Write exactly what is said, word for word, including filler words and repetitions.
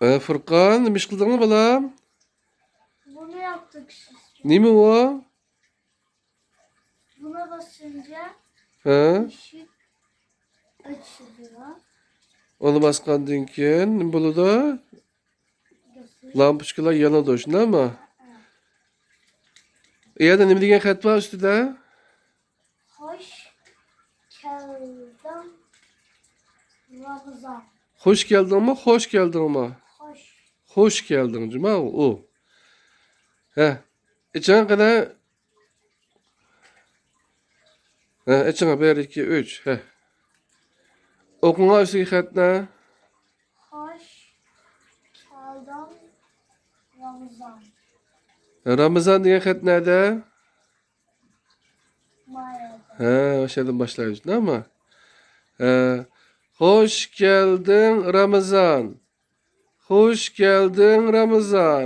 ئە، فۇرقان، نېمە ئىش قىلدىڭ بالام؟ Bunu yaptık işte. نېمە ئۇ؟ Buna basınca ھە؟ Işık açılıyor. ئۇنى باسقاندىن كېيىن نېمە بولىدۇ؟ Göster. لامپۇچكىلار يانىدۇ، شۇنداقمۇ؟ ئۇ يەردە نېمە دېگەن خەت بار ئۈستىدە؟ Hoş geldin Ramazan. خوش كەلدىڭمۇ، خوش كەلدىڭمۇ؟ Hoş. خوش كەلدىڭ، جۇما ئۇ. ھە. ئېچىڭ قېنى. ھە، ئېچىڭ، بىر، ئىككى، ئۈچ. ھە. ئوقۇڭا ئۈستىدىكى خەتنى. Hoş geldin Ramazan. رامىزان دېگەن خەت نەدە؟ Mayada. ھە، ئاشۇ يەردىن باشلايمىز، نېمە؟ ھە. خوش كەلدىڭ رامىزان. خوش كەلدىڭ رامىزان.